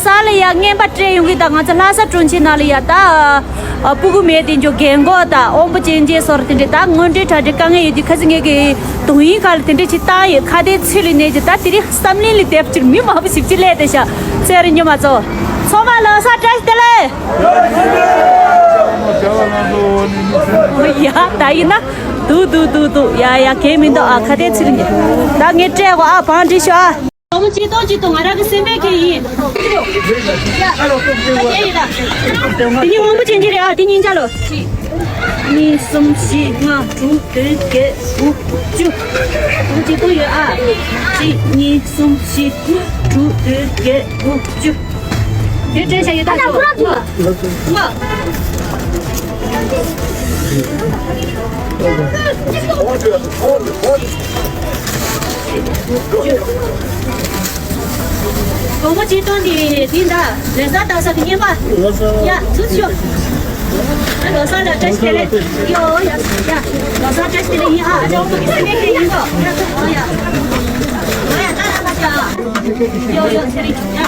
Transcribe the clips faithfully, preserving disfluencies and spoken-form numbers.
ས་ལ་ཡ་རྔན་པ་སྤྲད་ཡོང་གི། ད་ང་ཚོ་ལྷ་ས་གྲོང་ཁྱེར་ནང་ལ་ཡ་ད་ཨ་སྤུ་གུ་མེད་དེ་འཇོག་རྒན་གོག་དང་དབང་པོ་ཅན་ཅན་སོགས་དེ་འདྲས་ད་དངོས་འབྲེལ་དྲ་འབྲེལ་དཀའ་ངལ་ཡོད་དུས། ཁ་སང་ངེད་ཀྱི་དོན་ཡིན་ཁ་ལ་དེ་འདྲས་ཅིག་བཏང་ཡོད། ཁ་དན་ཚིག་ལ་གནས་ཀྱི། ད་དེ་རིང་བསམ་གླིང་ལ་བསྡད་པ་ཅིག་མི་མང་པོ་ཞིག་ཅིག་སླེབས་བསྡད་ཤག་ཚེ་རིང་ཉི་མ་ཚོ། ཚང་མ་ལོ་གསར་བཀྲ་ཤིས་བདེ་ལེགས། ཡ་ད་ཡིན་ན་འདུག་འདུག་འདུག་འདུག་ཡ་ཡ་གལ་མི་འདུག་ཨ་ཁ་དན་ཚིག་ལ་གནས། ད་ངས་སྤྲད་གོ་ཨ་བང་སྒྲིག་ཤོག་ཨ། སྒོར་མོ་ཆིག་སྟོང་གཅིག་དང་ང་རང་གི་སེམས་པའི་ཁེ་ཡིན། ཡ། ཨ་ཡེ་ཡིན་ད། དེ་གཉིས་དབང་པོ་ཅན་གྱི་རེད་ཨ། དེ་གཉིས་ཆ་ལོ། གཅིག་གཉིས། གསུམ། བཞི། ལྔ། དྲུག་བདུན། བརྒྱད། དགུ། བཅུ། སྒོར་མོ་ཆིག་སྟོང་ཡོད་ཨ། གཅིག་གཉིས། གསུམ། བཞི། དྲུག་བདུན། བརྒྱད། དགུ། བཅུ། དེ་སྤྲད་བྱ་ཡོད་ད་ཆོག་ལྔ། སྒོར་མོ་ཆིག་སྟོང་དེ་དེ་འདྲ་ལོ་གསར་བཏང་ས་གི་རྔན་པ། ཡ་ཚུར་ཤོག་ལོ་གསར་ལ་བཀྲ་ཤིས་བདེ་ལེགས། ཡོ་ཡ་ཡ། ལོ་གསར་བཀྲ་ཤིས་བདེ་ལེགས་ཡིན་ཨ། ཨ་ཅག་དབང་པོ་གི་སེམས་པའི་ཁེ་ཡིན་གོ། ཡ་ཡ། ཡོ་ཡ་ད་ལ་ད་ཅག་ཡོ་ཡོ་ཚེ་རིང་ཡ།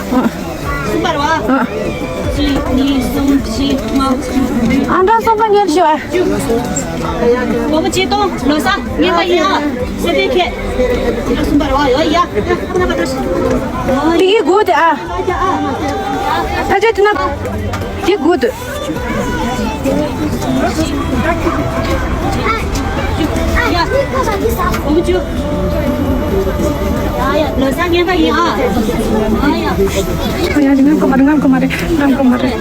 གསུམ་པ་རེད་བ། གཅིག་གཉིས། གསུམ། བཞི། ལྔ། དྲུག་ཨ་འདྲ་གསུམ་པ་ཉེར་བཞི་བ། བཅུ། སྒོར་མོ་ཆིག་སྟོང་ལོ་གསར་རྔན་པ་ཡིན་ཨ། སེམས་པའི་ཁེ། གསུམ་པ་རེད་བ། ཡོ་ཡ། དེ་གི་དགུ་དེ་ཨ། ད་ཆ་དེ་ན་དེ་དགུ་དེ། ཡ། སྒོར་མོ་བཅུ། ཡ་ཡ། ལོ་གསར་རྔན་པ་ཡིན་ཨ། ཨ་ཡ། ཡ་ཡ། ངམ་གོ་མ་རེད། ངམ་གོ་མ་རེད། ངམ་གོ་མ་རེད།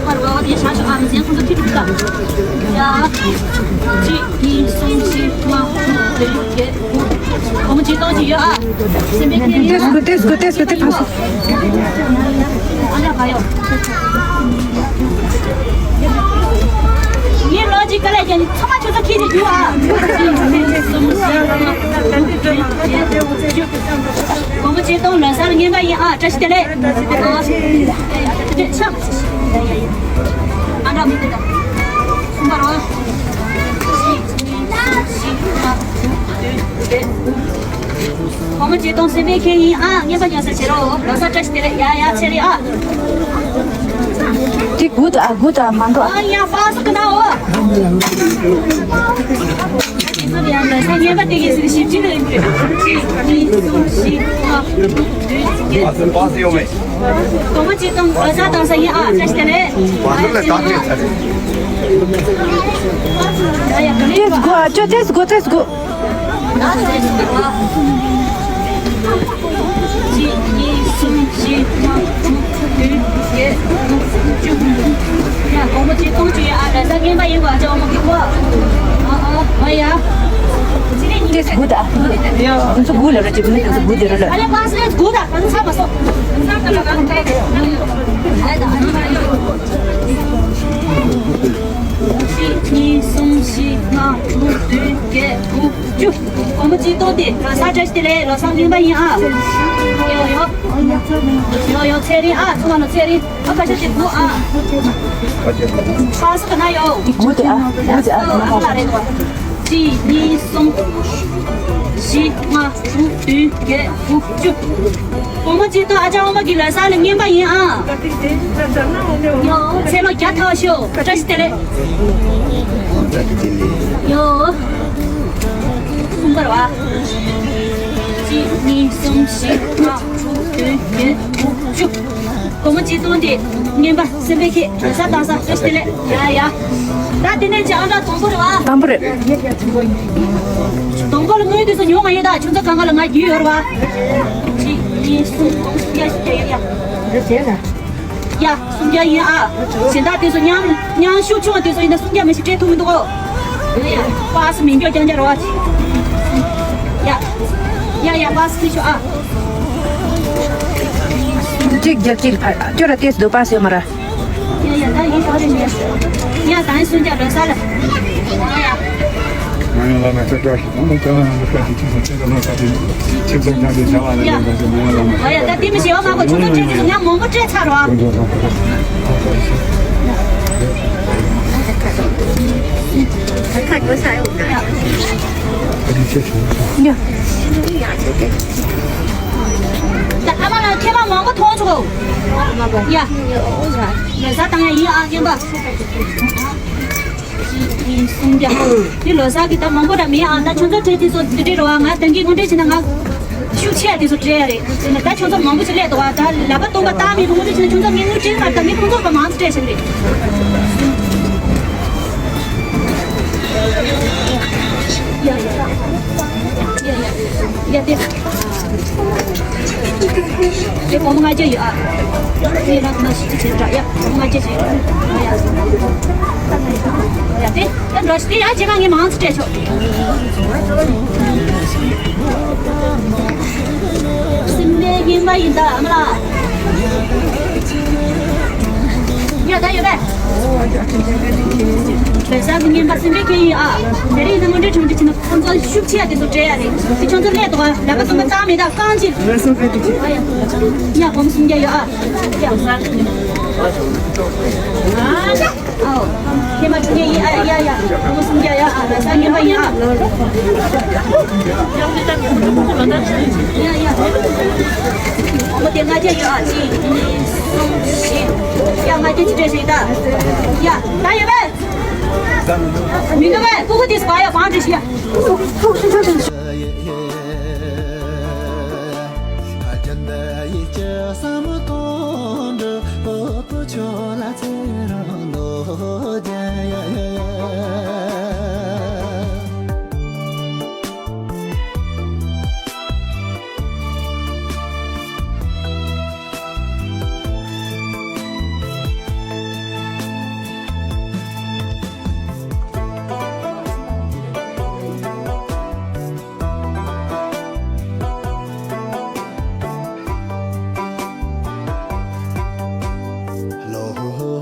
པར་བ་བ་དེ་ཤ་ཤ་ཨ་མི་ཟན་ཁོང་ཚོ་ཁྱི་ཕྲུག་ད། ཡ། གཅིག་གཉིས། གསུམ། བཞི། ལྔ། དྲུག་བདུན། བརྒྱད། དགུ། སྒོར་མོ་ཆིག་སྟོང་ཅིག་ཡོད་ཨ། སེམས་པའི་ཁེ་ཡིན་ཨ། ཏེས་གུ་ཏེས་གུ་ཏེས་གུ་ཏེ་ཕ་སོ། ཨ་ལ་ག་ཡོ། ངའི་ལོ་གཅིག་ག་ལ་ཡང་ཚང་མ་ཁྱོད་ཚོ་ཁྱི་དེ་རྒྱུ་ཨ། སྒོར་མོ་ཆིག་སྟོང་ལོ་གསར་རྔན་པ་ཡིན་ཨ། བཀྲ་ཤིས་བདེ་ལེགས། ཨ་འདྲ་མི་འདུག་གསུམ་པ་རོ། སྒོར་མོ་ཆིག་སྟོང་སེམས་པའི་ཁེ་ཡིན་ཨ། རྔན་པ་ཉོ་ས་བྱེད་རོགས། ལོ་གསར་བཀྲ་ཤིས་བདེ་ལེགས། ཡ་ཡ་ཆེ་རེ་ཨ། དེ་དགུ་དང་ཨ་དགུ་དང་མ་འདུག་ཨ། ཨ་ཡ་ཧྥ་སི་ཀི་ན་འོ། ཡ་ལོ་གསར་རྔན་པ་དེ་གི་ཟིག་ཞིབ་ཅིག་ལ་ཡིན་པས། གཅིག་གཉིས། གསུམ། བཞི། ལྔ། དྲུག་བདུན། བརྒྱད། སྒོར་མོ་ཆིག་སྟོང་ལོ་གསར་བཏང་ས་ཡིན་ཨ། བཀྲ་ཤིས་བདེ་ལེགས། ཡ་ཡ་ཆེ་རེ། ཡ་ཡ་ག་ལེ། ཏེས་གོ་ཨ་ཅོ་ཏེས་གོ་ཏེས་གོ། གཅིག་གཉིས། གསུམ། བཞི། ལྔ། དྲུག་བདུན། བརྒྱད། དགུ། བཅུ། ཡ་སྒོར་མོ་ཆིག་སྟོང་བཅུ་ཡ་ཨ། ལོ་གསར་རྔན་པ་ཡིན་པ་ཨ་ཅག་འོ་མ་གི་གོ། ཨ་ཨ་ཨ་ཡ། ཏེས་གུ་ད། ཡ་ང་ཚོ་གུ་ལ་ར་ཅིག་མི་ང་ཚོ་གུ་དེ་ར་ལ། ཨ་ལེ་པ་སེ་གུ་ད་ང་ཚོ་ཚ་མ་སོ། གཅིག་གཉིས། གསུམ། བཞི། ལྔ། དྲུག་བདུན། བརྒྱད། དགུ། བཅུ། སྒོར་མོ་གཅིག་གཏོང་དེ་ལོ་གསར་བཀྲ་ཤིས་བདེ་ལེགས། ལོ་གསར་རྔན་པ་ཡིན་ཨ། ཡོ་ཡོ། ཡོ་ཡོ་ཚེ་རིང་ཨ། ཚུར་མ་ལ་ཚེ་རིང་ཨ། ཁ་ཤས་ཅིག་སྒུག་ཨ། ཁ་ཤས་ཅིག་སྒུག་ཨ། ཨ་ལ་རེད་པ། གཅིག་གཉིས། གསུམ། བཞི། ལྔ། དྲུག་བདུན། བརྒྱད། དགུ། བཅུ། སྒོར་མོ་གཅིག་གཏོང་ཨ་ཅག་འོ་མ་གི་ལོ་གསར་ལ་རྔན་པ་ཡིན་ཨ། ཡོ་ཚེ་ལོ་བརྒྱ་ཐོག་ཤོག་བཀྲ་ཤིས་བདེ་ལེགས། ཡོ། གསུམ་པ་རེད་པ། གཅིག་གཉིས། གསུམ། བཞི། ལྔ། དྲུག་བདུན། བརྒྱད། དགུ། བཅུ། སྒོར་མོ་གཅིག་གཏོང་དེ་རྔན་པ་སེམས་པའི་ཁེ། ལོ་གསར་བཏང་ས་བཀྲ་ཤིས་བདེ་ལེགས། ཡ་ཡ། ད་དེ་ནས་ཅི་ཨ་འདྲ་དང་པོ་རེད་པ། དང་པོ་རེད། དང་པོ་ལ་དངུལ་དེ་ཚོ་ཉོ་མ་ཡོང་། ད་ཁྱོད་ཚོ་གང་ག་ལ་ང་རྒྱུས་ཡོད་རེད་པ། གཅིག་གཉིས། གསུམ། དགུ། བརྒྱ། བརྒྱ་ཡོད་ཡ། ཡ། སུམ་བརྒྱ་ཡིན་ཨ། གཞན་དག་དེ་ཚོ་མཉམ་མཉམ་ཤུགས་ཆུང་བ་དེ་ཚོ་ཡིན་ན་སུམ་བརྒྱ་མི་ཞིག་སྤྲད་ཐུབ་མི་འདུག་གོ། ཡ་ཡ། པ་སི་མི་འགྱོ་རྐྱང་རྐྱང་རོ། ཡ་ཡ་ཡ། པ་སི་ཁྱེར་ཤོག་ཨ། གཅིག་བརྒྱ་གཅིག་ཕར་སྐྱོར་ར་ཏེས་སྡོད་པ་སེ་མ་ར། ཡ་ཡ། ད་ཡིན་ཤོག་རེ་མི་ཡ། ཡ་ད་ཡིན་སུམ་བརྒྱ་ལོ་གསར་ལ། ཡ་ཡ། ང་ཡང་བླ་མ་ལྟ་བཀྲ་ཤིས་དང་ལྟ་བ་ལ་བཀྲ་ཤིས་ཆེ་ཚང་ཆེ་ཚང་ཆེ་ཚང་ཆ་དེ་བྱ་བ་ལ་ཡ་ཡ། ད་དེ་མི་ཤེས་པ་མ་གོ་ཆུང་ཆུང་ཆུང་ཆུང་ང་མང་པོ་སྤྲད་ཚར་རོ། ད་ཨ་མ་ལ་ཁྱེད་མ་མང་པོ་མཐོང་ ཡ། ལོ་གསར་བཏང་ཡ་ཡིན་ཨ། རྔན་པ། གཅིག་གཉིས་གསུམ་བརྒྱ། འདི་ལོ་གསར་གི་ད་མང་པོ་འདྲ་མེད་ཨ། ད་ཁྱོད་ཚོ་གྲས་དེ་ཚོ་འདི་འདྲས་རེད་བ། ང་ད་གིན་དངོས་འབྲེལ་བྱས་ན་ང་ཤུགས་ཆེ་ཡ་དེ་ཚོ་སྤྲད་ཡ་རེད། དེ་ནས་ད་ཁྱོད་ཚོ་མང་པོ་ཞིག་སླེབས་འདུག་བ། ད་ལག་པ་སྟོང་པ་བཏང་མེད་པ་དངོས་འབྲེལ་བྱས་ན་ཁྱོད་ཚོ་ངས་དངུལ་སྤྲད་མ་རེད། ད་ངས་ཁོང་ཚོ་ལ་མང་ཙམ་སྤྲད་བཞག་གི་རེད། ཡ་ཡ་ཡ་ཡ་ཡ་དེ། དེ་སྒོར་མོ་ལྔ་བརྒྱ་ཡོད་ཨ། དེ་ལ་མ་ཤི་ཅི་བྱེད་འདྲ་ཡ། སྒོར་མོ་ལྔ་བརྒྱ་བྱེད། ཡ་ཡ། ཡ་དེ། ད་འགྲོ་ཤི་དེ་ཡ་ཁྱེད་རང་ངས་མང་ཙམ་སྤྲད་ཆོག་སེམས་པའི་རྔན་པ་ཡིན་ད་ཨ་མ་ལགས། ཡ་ད་ཡོད་པས། བོད་ས་གི་རྔན་པ་སེམས་པའི་རྒྱན་ཡིན་ཨ། དེ་རིང་ཡིན་ན་དངོས་འབྲེལ་གྲོང་ཁྱེར་ཕྱིན་ན་ཁོང་ཚོ་ཤུགས་ཆེ་ཡ་དེ་ཚོ་སྤྲད་ཡ་རེད། དེ་ཁྱོད་ཚོ་སླེབས་འདུག་ག་ལག་པ་སྟོང་པ་བཏང་མེད་ད་རྐང་གཅིག་ཡ་སྒོར་མོ་སུམ་བརྒྱ་ཡོད་ཨ། ཡ། ཨའོ། ཁྱེད་མ་འཁྲུག་ངེས་ཡིན་ཨ། ཡ་ཡ། སྒོར་མོ་སུམ་བརྒྱ་ཡ་ཨ། ལག་ས་རྔན་པ་ཡིན་ཨ། ཡ་ཡ། སྒོར་མོ་དེ་ལྔ་བརྒྱ་ཡོད་ཨ། གཅིག་གཉིས་གསུམ་བཞི། ཡ་ལྔ་བརྒྱ་ཅིག་སྤྲད་ཤིག་ད། ཡ་ད་ཡོད་པས། མི་འདུག་པས། ཕྲུ་གུ་དེ་སུ་བ་ཡ་བང་སྒྲིག་ཤིག་ཡ། བློ་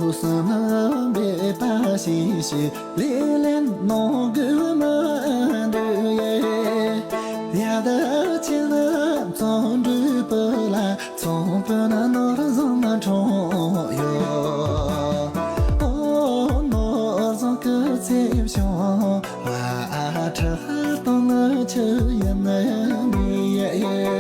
བཟང་འབད་པ་ཤེས་ཤེས། ལེ་ལན་གནང་དགོས་མི་འདུག་ཡེ། ཡ་ད་ཆེ་ན་བརྩོན་འགྲུས་སྤེལ་ལ་ཚོང་དཔོན་ནོར་བཟང་ཁྲོམ་ཡོད། ཨོ་ནོར་བཟང་སྐུ་ཚེ་བྱུང་བ་ཁྲི་སྟོང་ཆུ་ཡི་ནི་མི་ཡེ།